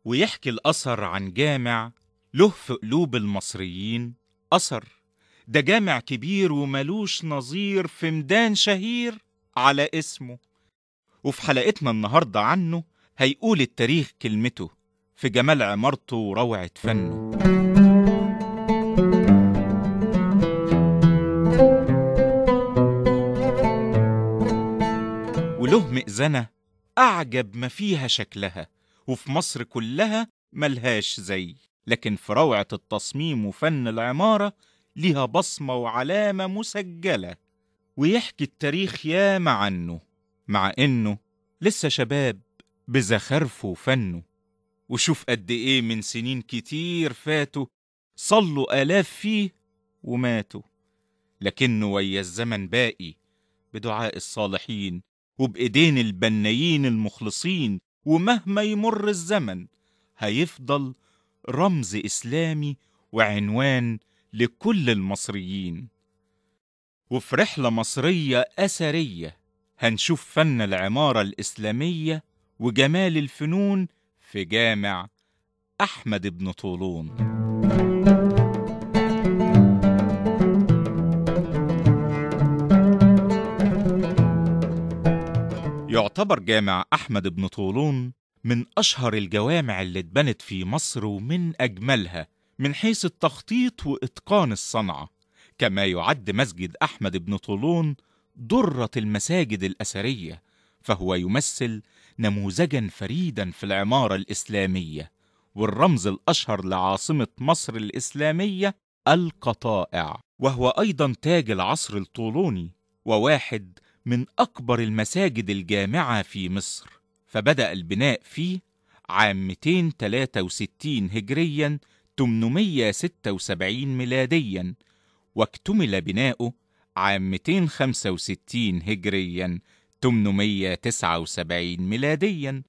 ويحكي الأثر عن جامع له في قلوب المصريين أثر. ده جامع كبير وملوش نظير في ميدان شهير على اسمه. وفي حلقتنا النهاردة عنه هيقول التاريخ كلمته في جمال عمارته وروعة فنه. وله مئذنة أعجب ما فيها شكلها، وفي مصر كلها ملهاش زي، لكن في روعة التصميم وفن العمارة ليها بصمة وعلامة مسجلة. ويحكي التاريخ ياما عنه، مع إنه لسه شباب بزخرفه وفنه. وشوف قد إيه من سنين كتير فاتوا صلوا آلاف فيه وماتوا، لكنه ويا الزمن باقي بدعاء الصالحين وبإيدين البنايين المخلصين. ومهما يمر الزمن هيفضل رمز إسلامي وعنوان لكل المصريين. وفي رحلة مصرية أثرية هنشوف فن العمارة الإسلامية وجمال الفنون في جامع أحمد بن طولون. يعتبر جامع أحمد بن طولون من أشهر الجوامع اللي اتبنت في مصر ومن أجملها من حيث التخطيط وإتقان الصنعة. كما يعد مسجد أحمد بن طولون درة المساجد الأثرية، فهو يمثل نموذجا فريدا في العمارة الإسلامية، والرمز الأشهر لعاصمة مصر الإسلامية القطائع، وهو أيضا تاج العصر الطولوني وواحد من أكبر المساجد الجامعة في مصر. فبدأ البناء فيه عام 263 هجريا 876 ميلاديا، واكتمل بناؤه عام 265 هجريا 879 ميلاديا.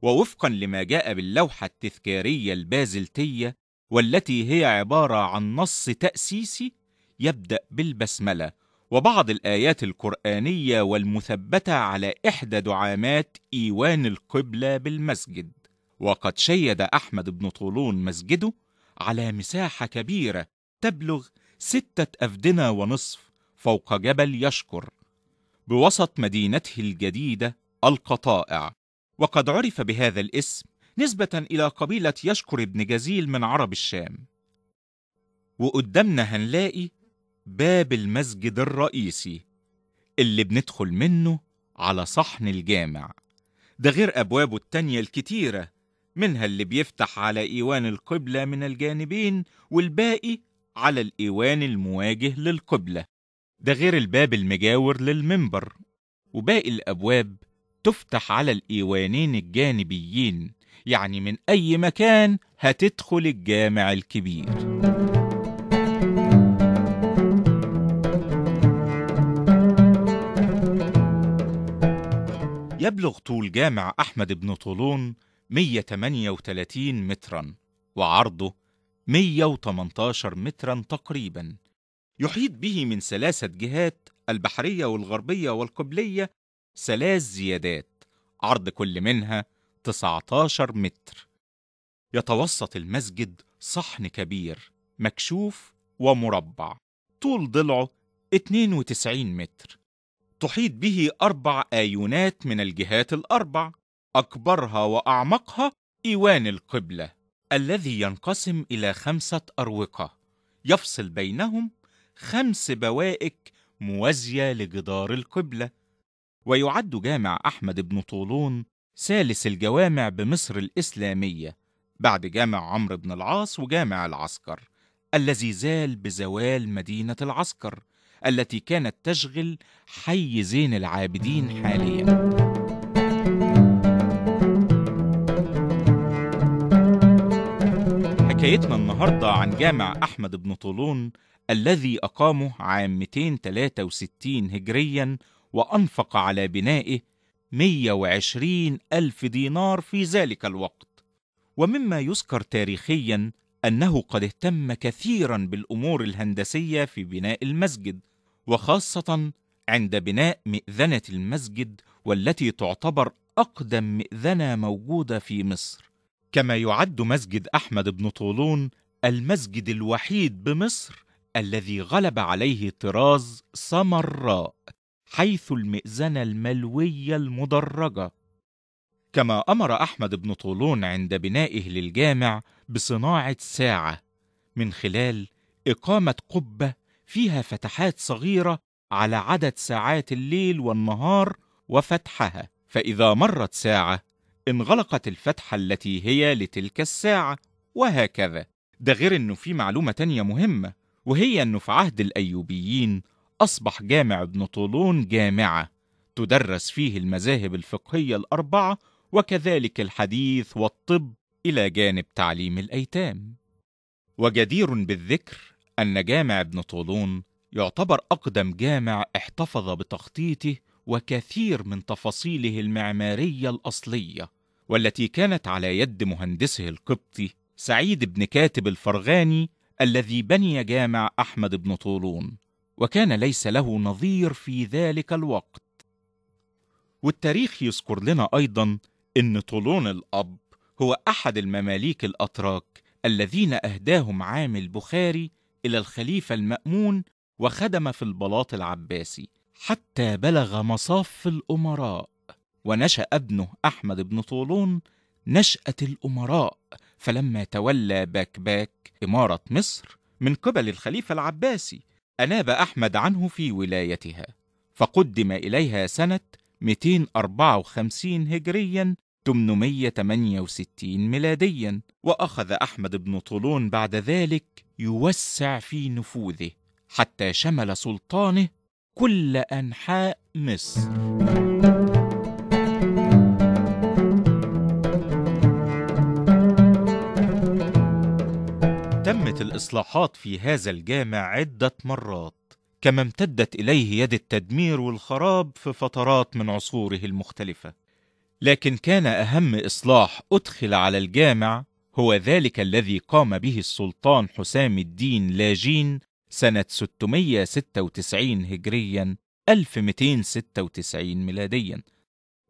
ووفقا لما جاء باللوحة التذكارية البازلتية، والتي هي عبارة عن نص تأسيسي يبدأ بالبسملة وبعض الآيات القرآنية والمثبتة على إحدى دعامات إيوان القبلة بالمسجد. وقد شيد أحمد بن طولون مسجده على مساحة كبيرة تبلغ 6.5 أفدنة فوق جبل يشكر بوسط مدينته الجديدة القطائع. وقد عرف بهذا الاسم نسبة إلى قبيلة يشكر بن جزيل من عرب الشام. وقدامنا هنلاقي باب المسجد الرئيسي اللي بندخل منه على صحن الجامع، ده غير أبوابه التانية الكتيرة، منها اللي بيفتح على إيوان القبلة من الجانبين والباقي على الإيوان المواجه للقبلة، ده غير الباب المجاور للمنبر، وباقي الأبواب تفتح على الإيوانين الجانبيين، يعني من أي مكان هتدخل الجامع الكبير. يبلغ طول جامع أحمد بن طولون 138 متراً وعرضه 118 متراً تقريباً. يحيط به من 3 جهات، البحرية والغربية والقبلية، 3 زيادات، عرض كل منها 19 متر. يتوسط المسجد صحن كبير مكشوف ومربع، طول ضلعه 92 متر. تحيط به 4 آيونات من الجهات الأربع، أكبرها وأعمقها إيوان القبلة الذي ينقسم إلى 5 أروقة يفصل بينهم 5 بوائك موازية لجدار القبلة. ويعد جامع أحمد بن طولون ثالث الجوامع بمصر الإسلامية بعد جامع عمرو بن العاص وجامع العسكر، الذي زال بزوال مدينة العسكر التي كانت تشغل حي زين العابدين حاليا. حكايتنا النهاردة عن جامع أحمد بن طولون الذي أقامه عام 263 هجريا وأنفق على بنائه 120 ألف دينار في ذلك الوقت. ومما يذكر تاريخيا أنه قد اهتم كثيرا بالأمور الهندسية في بناء المسجد، وخاصة عند بناء مئذنة المسجد والتي تعتبر أقدم مئذنة موجودة في مصر، كما يعد مسجد أحمد بن طولون المسجد الوحيد بمصر الذي غلب عليه طراز سامراء، حيث المئذنة الملوية المدرجة. كما أمر أحمد بن طولون عند بنائه للجامع بصناعة ساعة من خلال إقامة قبة فيها فتحات صغيرة على عدد ساعات الليل والنهار وفتحها، فإذا مرت ساعة انغلقت الفتحة التي هي لتلك الساعة، وهكذا. ده غير أنه في معلومة تانية مهمة، وهي أنه في عهد الأيوبيين أصبح جامع ابن طولون جامعة تدرس فيه المذاهب الفقهية الأربعة، وكذلك الحديث والطب، إلى جانب تعليم الأيتام. وجدير بالذكر أن جامع ابن طولون يعتبر أقدم جامع احتفظ بتخطيطه وكثير من تفاصيله المعمارية الأصلية، والتي كانت على يد مهندسه القبطي سعيد بن كاتب الفرغاني الذي بني جامع أحمد بن طولون، وكان ليس له نظير في ذلك الوقت. والتاريخ يذكر لنا أيضا أن طولون الأب هو أحد المماليك الأتراك الذين أهداهم عام البخاري إلى الخليفة المأمون، وخدم في البلاط العباسي حتى بلغ مصاف الأمراء. ونشأ ابنه أحمد بن طولون نشأة الأمراء، فلما تولى باكباك إمارة مصر من قبل الخليفة العباسي أناب أحمد عنه في ولايتها، فقدم إليها سنة 254 هجريا 868 ميلاديا. وأخذ أحمد بن طولون بعد ذلك يوسع في نفوذه حتى شمل سلطانه كل أنحاء مصر. تمت الإصلاحات في هذا الجامع عدة مرات، كما امتدت إليه يد التدمير والخراب في فترات من عصوره المختلفة. لكن كان أهم إصلاح أدخل على الجامع هو ذلك الذي قام به السلطان حسام الدين لاجين سنة 696 هجريا 1296 ميلاديا.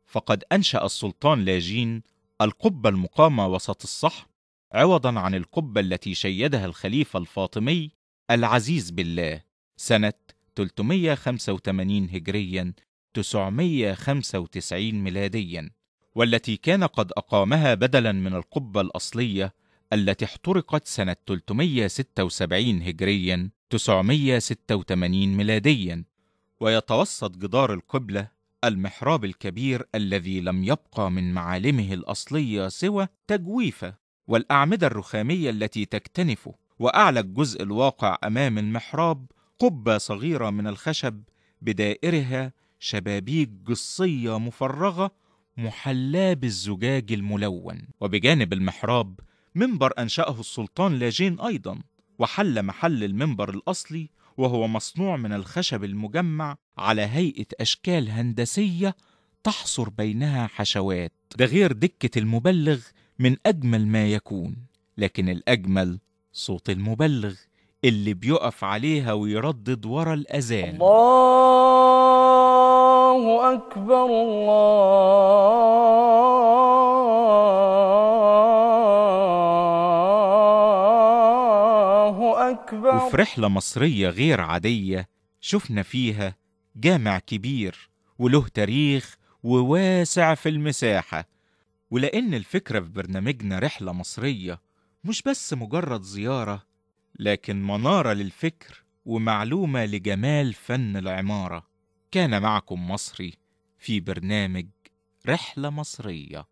فقد أنشأ السلطان لاجين القبة المقامة وسط الصحن عوضا عن القبة التي شيدها الخليفة الفاطمي العزيز بالله سنة 385 هجريا 995 ميلاديا، والتي كان قد أقامها بدلا من القبة الأصلية التي احترقت سنة 376 هجريا 986 ميلاديا. ويتوسط جدار القبلة المحراب الكبير الذي لم يبقى من معالمه الأصلية سوى تجويفة والأعمدة الرخامية التي تكتنفه. وأعلى الجزء الواقع أمام المحراب قبة صغيرة من الخشب بدائرها شبابيك قصية مفرغة محلاة بالزجاج الملون. وبجانب المحراب منبر أنشأه السلطان لاجين أيضا، وحل محل المنبر الأصلي، وهو مصنوع من الخشب المجمع على هيئة أشكال هندسية تحصر بينها حشوات. ده غير دكة المبلغ من أجمل ما يكون، لكن الأجمل صوت المبلغ اللي بيقف عليها ويردد ورا الأذان: الله أكبر، الله أكبر. وفي رحلة مصرية غير عادية شفنا فيها جامع كبير وله تاريخ وواسع في المساحة. ولأن الفكرة في برنامجنا رحلة مصرية مش بس مجرد زيارة، لكن منارة للفكر ومعلومة لجمال فن العمارة. كان معكم مصري في برنامج رحلة مصرية.